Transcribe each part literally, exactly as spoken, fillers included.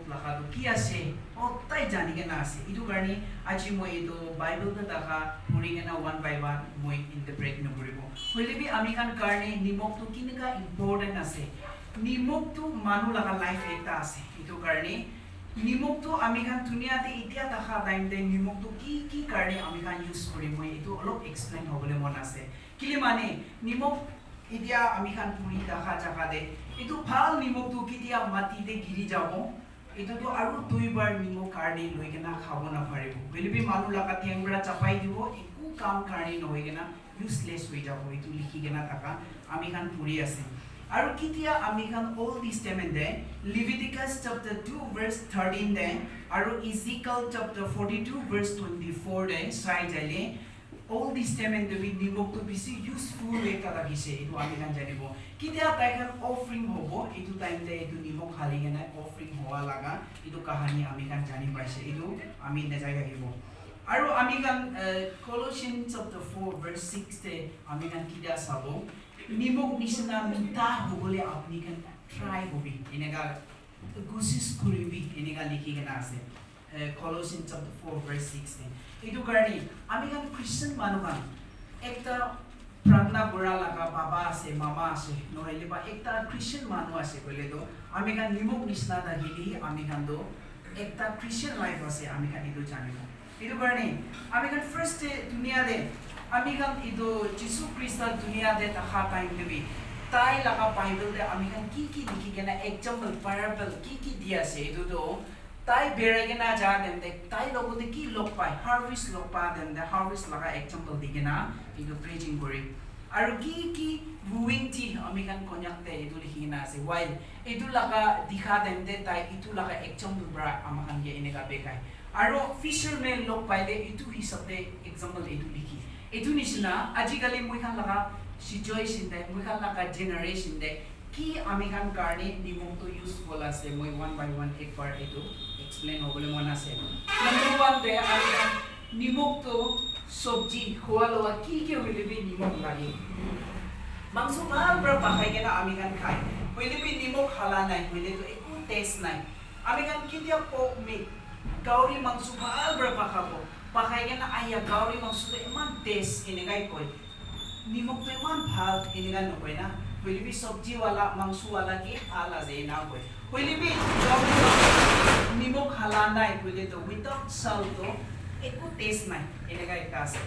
Laga tu ki ase, oh, tai jani kena ase. Itu karne aji moi itu Bible te thaka puri kena one by one moi interpret nokuribo. Hoile bi ami khan karne nimok tu kineka important ase. Nimok tu manu laga life ekta ase. Itu karne nimok tu ami khan dunia te itia thaka time te nimok tu ki ki karne ami khan use kuri, moi itu olop explain hobole mon ase. Kile mane nimok itia ami khan puri thaka jaga te itu bhal nimok tu kitia mati te giri jabo. Itu tu aru dui bar nimok karne loi kena khabo na paribo. Hoile bi manu laga theng para chapai dibo, eku kam karne nohoi kena useless hoi jabo. Itu likhi kena thaka ami khan puri ase. Aru kitia ami khan Old Testament te Leviticus chapter two verse thirteen te aru Ezekiel chapter forty-two verse twenty-four te sai jaile Old Testament te bi nimok tu bisi useful ekta thakise, itu ami khan janibo. Kitia tai khan offering hobo, itu time te itu nimok hali kena offering howa laga itu kahani ami khan jani paise, itu ami najai thakibo. Aru ami khan, eh, Colossians chapter four verse six te ami khan kitia sabo, nimok nishina mita hobole apni khan try hobi, eneka kosis kuribi, eneka likhi kena ase. Eh, Colossians chapter four verse six te. Itu karne ami khan Christian manu khan ekta pratna kura laga baba ase, mama ase, nohole ba ekta Christian manu ase koile to ami khan nimok nishina thakile ami khan to ekta Christian life ase, ami khan itu janibo. Itu karne ami khan first te dunia te ami khan itu Jisu Krista dunia te thaka time te bi tai laga Bible te ami khan ki ki likhi kena example, parable ki ki di ase, itu to tai berai kena ja time te tai logote ki log pai, harvest log pa time te harvest laga example di kena itu preaching kuri. Aru ki ki brewing tea ami khan Konyak te itu likhi kena ase. While itu laga dikha time te tai itu laga example para ama khan ke eneka bekai. Aru fisherman log paile itu hisab te example itu likhi. Itu nishina ajikali moi khan laga situation te, moi khan laga generation te ki ami khan karne nimok to useful ase, moi one by one ek bar etu explain hobole mon ase. Number one te ami khan nimok to sobji khua lowa ki ke hoile bi nimok lage. Mangso bhal para pakai kena ami khan khai. Hoile bi nimok hala nai, hoile to eku taste nai. Ami khan ketia pork meat, gauri mangso bhal para pakabo. Pakai kena aya gauri mangso to eman taste enekai koi. Nimok to eman bhal eneka nokoi na. Hoile bi sobji wala, mangso wala ke bhal ase ena koi. Hoile bi nimok hala nai koile to without salt to eku taste nai. Eneka ekta ase.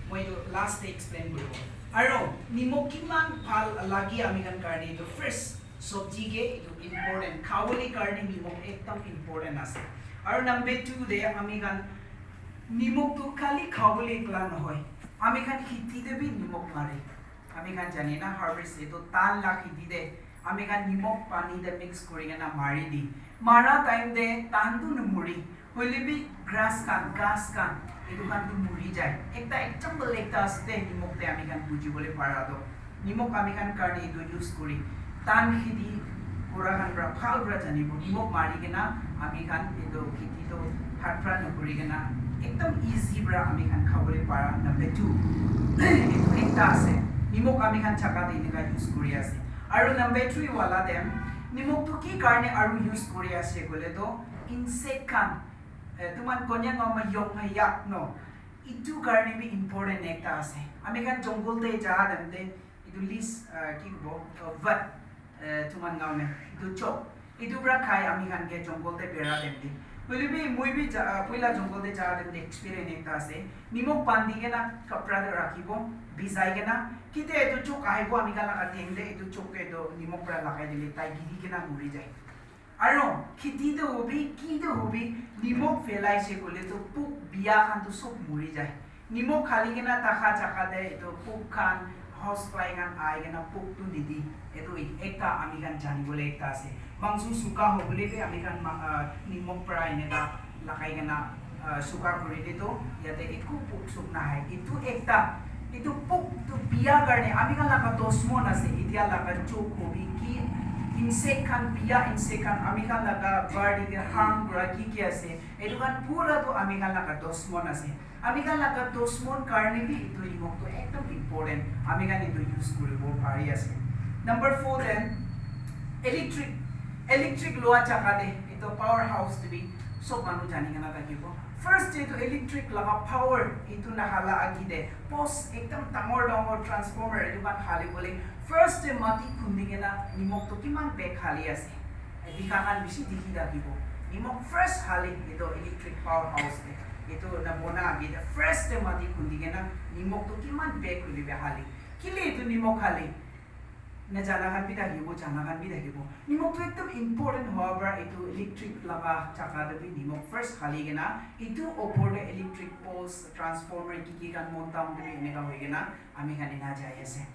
Moi to last te explain koribo. Aro nimok kiman bhal lagi ami khan karne to first sobji ke etu important. Khawole karne nimok ekdam important ase. Aro number two te ami khan nimok tu khali khawole ekla nohoi. Ami khan kheti te bi nimok mare. Ami khan jane na harvest etu dhan la kheti te ami khan nimok pani te mix kuri kena mari di. Mara time te dhan tu numuri. Hoile bi grass khan, ghas khan, etu khan tu muri jai. Ekta example ekta ase de, nimok te ami khan buji bole para to. Nimok ami khan karne etu use kuri. Dhan kheti kura khan para bhal para janibo. Nimok mari kena ami khan etu kheti to hat para nokuri kena ekdam easy para ami khan khabole para. Number two, etu ekta ase. Nimok ami khan jaga te eneka use kuri ase. Aru number three wala te, nimok tu ki karne aru use kuri ase koile to, insect khan, eh, tuman Konyak ngau ma yok ma yak no. Itu karne bi important ekta ase. Ami khan jungle te ja time te, itu least, eh, ki kobo, eh, vat, eh, tuman ngau me, itu chok. Itu pra khai ami khan ke jungle te bera time te. Hoile bi moi bi ja, ah, puila jungle te ja time te experience ekta ase. Nimok bandi kena kapra te rakhibo, bijai kena. Kite itu chok ahibo ami khan laga theng te, itu chok ke itu nimok pra lagai dile, tai giri kena muri jai. Aro kheti te hobi, ki te hobi, nimok phelai se koile to pok bia khan to sob muri jai. Nimok khali kena takha jakha te etu pok khan, house fly khan ahi kena pok tu nidi. Etu ek-, ekta ami khan jani bole ekta ase. Mangso suka ho bole bi ami khan ma-, ah, nimok pra eneka lagai kena, ah, suka kuri de to yate eku pok suk nahai. Etu ekta Etu pok tu bia karne ami khan laga dusmon ase, etia laga chok hobi ki insect khan, bia insect khan ami khan laga body te harm kura ki ki ase, etu khan pura tu ami khan laga dusmon ase. Ami khan laga dusmon karne bi etu nimok tu ekdam important, ami khan etu use kuribo pari ase. Number four te electric Electric loa jaga te etu power house te bi sob manu jani kena thakibo. First te etu electric laga power etu nahala agi te post ekdam dangor dangor transformer etu khan hali bole first te mati khundi kena nimok to kiman bag hali ase. Dikha khan bishi dikhi thakibo. Nimok first hali etu electric power house te etu na bona agi te first te mati khundi kena nimok to kiman bag huli be hali. Kile etu nimok hali? Najana khan bi thakibo, jana khan bi thakibo. Nimok tu ekdam important hoa para etu electric laga jaga te bi nimok first hali kena, etu opor te electric post, transformer, ki ki khan mon town te bi eneka hoi kena ami khan ena jai ase.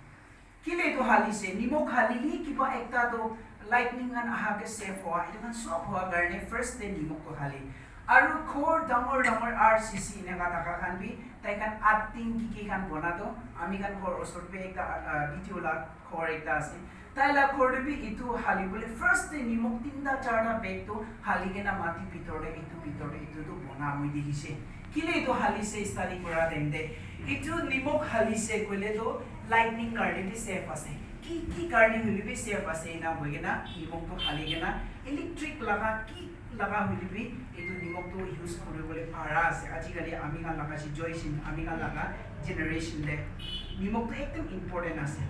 Kile etu hali se, nimok hali li kiba ekta to lightning khan aha ke safe hoa, etu khan sob hoa karne first te nimok to hali. Aru ghor dangor dangor R C C eneka thaka khan bi, tai khan atting ki ki khan bona to, ami khan ghor osor te ekta, ah, video la ghor ekta ase. Tai la ghor te bi etu hali bole first te nimok tinta charta bag to hali kena mati bitor te etu bitor te etu to bona moi dikhi se. Kile etu hali se study kora time te. Etu nimok hali se koile to lightning karne bi safe ase. Ki ki karne hoile bi safe ase ena koi kena nimok to hali kena electric laga ki laga hoile bi etu nimok to use kori bole para ase. Aji kali ami khan laga situation, ami khan laga generation te nimok to ekdam important ase.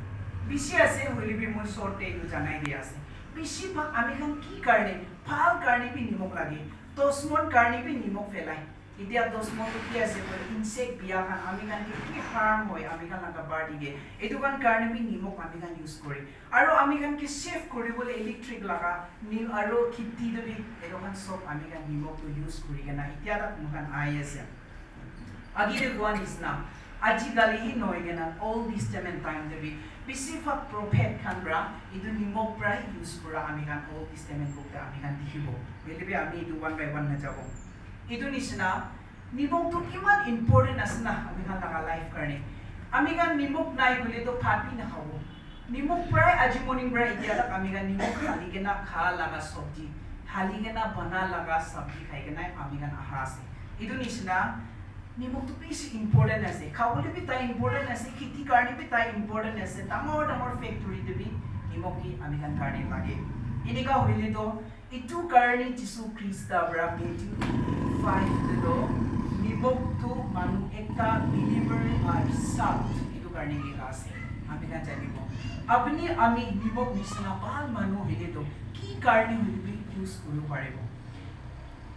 Bishi ase hoile bi moi short te etu janai dia ase. Bishi bhag ami khan ki karne, bhal karne bi nimok lage. Dusmon karne bi nimok phelai. Etia dusmon to ki ase koile insect bia khan ami khan ke ki harm hoi ami khan laga body ke. Etu khan karne bi nimok ami khan use kore. Aru ami khan ke save kori bole electric laga ni aru kheti te bi etu khan sob ami khan nimok to use kori kena etia tak moi khan ahi ase. Agi te koa nisna, aji kali hi nohoi kena Old Testament time te bi bishi bhag prophet khan para etu nimok para hi use kora ami khan Old Testament book te ami khan dikhibo. Hoile bi ami etu one by one na jabo. Etu nisna nimok tu kiman important ase na ami khan laga life karne. Ami khan nimok nai koile to bhat bi nakhabo. Nimok prai aji morning prai etia tak ami khan nimok hali kena kha laga sabji, hali kena bana laga sabji khai kena ami khan aha ase. Etu nisna nimok tu bishi important ase. Khabole bi tai important ase, kheti karne bi tai important ase. Dangor dangor factory te bi nimok ki ami khan karne lage. Eneka hoile to etu karne Jisu Krista para Matthew five te to nimok tu manu ekta believer or salt etu karne likha ase. Ami khan janibo. Apni ami nimok nisna bhal manu hoile to ki karne hoile bi use koribo paribo.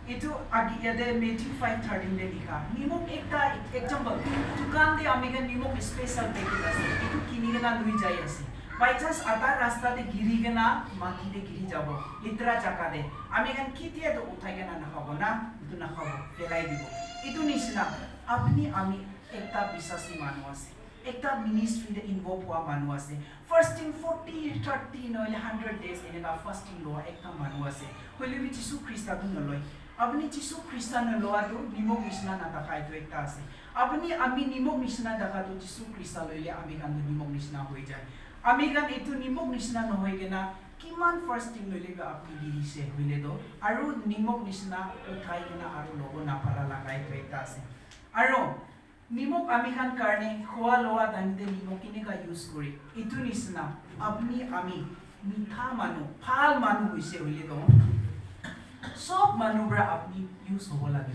Etu agi yate Matthew five thirteen te likha. Nimok ekta example, dukan te ami khan nimok special packet ase. Etu kini kena lui jai ase. By chance adha rasta te giri kena mati te giri jabo. Litra jaga te. Ami khan ketia to uthai kena nakhabo na. Etu nakhabo. Pelai dibo. Etu nisna. Apni ami ekta bisasi manu ase. Ekta ministry te involve hua manu ase. Fasting forty, thirty nohole hundred days eneka fasting loa ekta manu ase. Hoile bi Jisu Krista tu noloi. Apni Jisu Krista noloa tu nimok nisna nataka etu ekta ase. Apni ami nimok nisna taka tu Jisu Krista loile ami khan tu nimok nisna hoi jai. Ami khan etu nimok nisna nohoi kena kiman fasting loile bi apni giri se hoile to aru nimok nisna uthai kena aru lobo napara laga etu ekta ase. Aru nimok ami khan karne khua loa time te nimok kineka use kore. Etu nisna apni ami mitha manu, bhal manu hoise hoile to sob manu para apni use hobo lage.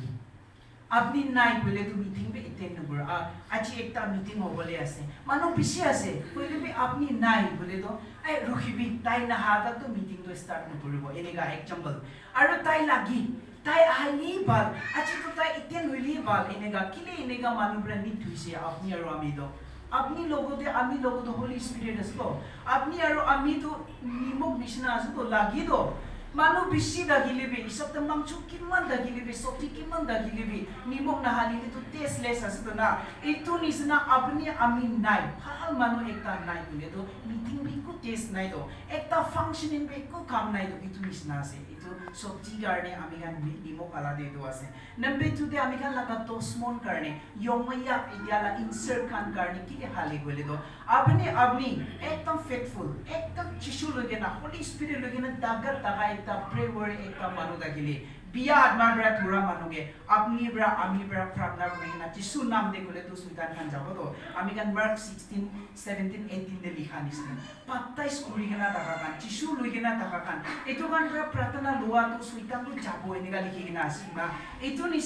Apni nai hoile to meeting bi attend nokore. Ah, aji ekta meeting hobole ase. Manu bishi ase. Hoile bi apni nai hoile to, ai rukhi bi, tai naha tak to meeting to start nokoribo. Eneka example. Aru tai lagi, tai ahile bhal, aji to tai etian hoile bhal, eneka, kile eneka manu para nit hoise, apni aru ami to. Apni logote, ami logote Holy Spirit ase to. Apni aru ami to nimok nisna ase to, lagi to. Manu bishi dagile bi, hisab te mangso kiman dagile bi, sobji kiman dagile bi, nimok nahalile to tasteless ase to na. Etu nisna apni ami nai, bhal manu ekta nai koile to, meeting bi eku taste nai to, ekta functioning bi eku kam nai to, etu nisna ase. Etu sobji karne ami khan ni-, nimok hala de etu ase. Number two te ami khan laga dusmon karne, yongmaya etia la insult khan karne ki ke hali koile to, apni, apni ekdam faithful, ekdam Jisu loi kena, Holy Spirit loi kena dagat daga ekta pray word ekta manu thakile, biya atma para thura manu ke, apni para, ami para pratna kuri kena Jisu nam te koile to Satan khan jabo to. Ami khan Mark sixteen, seventeen, eighteen te likha nisna. But Baptize kuri kena thaka khan, Jisu loi kena thaka khan, etu khan para pratana lua tu Soitan tu jabo enika likhi kena ase na. Etu nisina